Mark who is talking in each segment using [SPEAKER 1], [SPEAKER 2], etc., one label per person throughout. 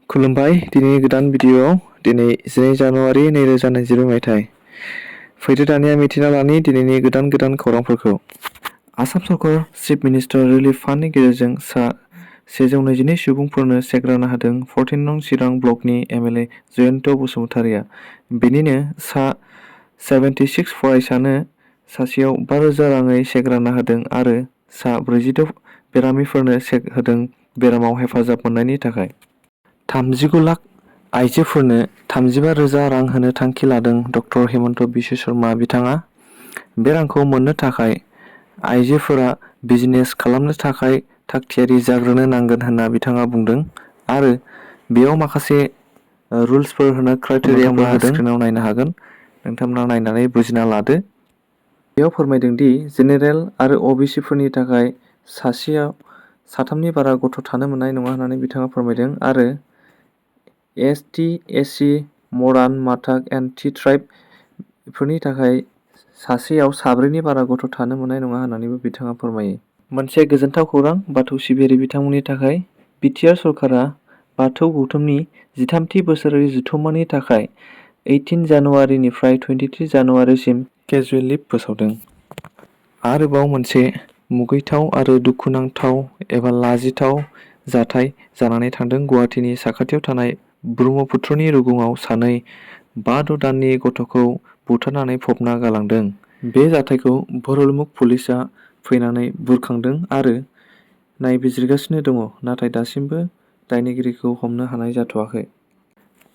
[SPEAKER 1] खुलुमबाय दिनैनि गोदान भिडिअ'आव दिनै 12 जानुवारि 2020 मायथाइ फैदो दानिया मिथिना लानि दिनैनि गोदान खौरांफोरखौ आसाम सरकार चिफ मिनिस्टार रिलिफ फान्डनि गेजेरजों सा 122 सुबुंफोरनो चेक रानना होदों 14 नं चिरां ब्लकनि एमएलए जयन्त बसुमतारिया बेनिनो सा 76 फरायसानो सासेयाव 5,000 राङै चेक रानना होदों आरो सा 46 बेरामिफोरनो चेक होदों बेरामाव हेफाजाब मोननायनि थाखाय 39 लाख आइजोफोरनो 35,000 रां होनो थांखि लादों डक्टर हेमन्त बिश्व शर्मा बिथाङा बे रांखौ मोननो थाखाय आइजोफोरा बिजनेस खालामनो थाखाय थागथियारि जाग्रोनो नांगोन होनना बिथाङा बुंदों आरो बेयाव माखासे रुल्सफोर होनो क्राइटेरियाफोर होदों स्क्रिनाव नायनो हागोन नोंथांमोना नायनानै बुजिना लादो बेयाव फोरमायदों दि जेनेरेल आरो ओबीसी फोरनि थाखाय सासेयाव साथामनि बारा गथ' थानो मोननाय नङा होननानै बिथाङा फोरमायदों आरो ST SC modern Matak and tea tribe फोरनि थाखाय सासेयाव साब्रैनि बारा गथ' थानो मोननाय नङा होननानैबो बिथाङा फोरमायो मोनसे गोजोनथाव खौरां बाथौ सिबियारि बिथांमोननि थाखाय बिटिआर सरकारा बाथौ गौथुमनि 13थि बोसोरारि जथुम्मानि थाखाय 18 जानुवारिनिफ्राय 23 जानुवारिसिम केजुवेल लिभ फोसावदों आरोबाव मोनसे मुगैथाव आरो दुखुनांथाव एबा लाजिथाव जाथाय जानानै थांदों गुवाहाटीनि साखाथियाव थानाय ब्रह्मपुत्रनि रुगुङाव सानै 5 दाननि गथ'खौ बुथारनानै फबना गालांदों बे जाथायखौ भरलुमुग पुलिसआ फैनानै बुरखांदों आरो नायबिजिरगासिनो दङ नाथाय दासिमबो दायनिगिरिखौ हमनो हानाय जाथ'वाखै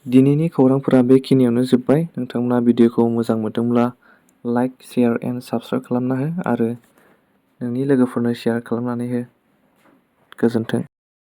[SPEAKER 1] दिनैनि खौरांफोरा बेखिनियावनो जोब्बाय नोंथांमोना भिडिअखौ मोजां मोनदोंब्ला लाइक शेयार एन्ड साबस्क्राइब खालामना हो आरो नोंनि लोगोफोरनो शेयार खालामनानै हो गोजोन्थों।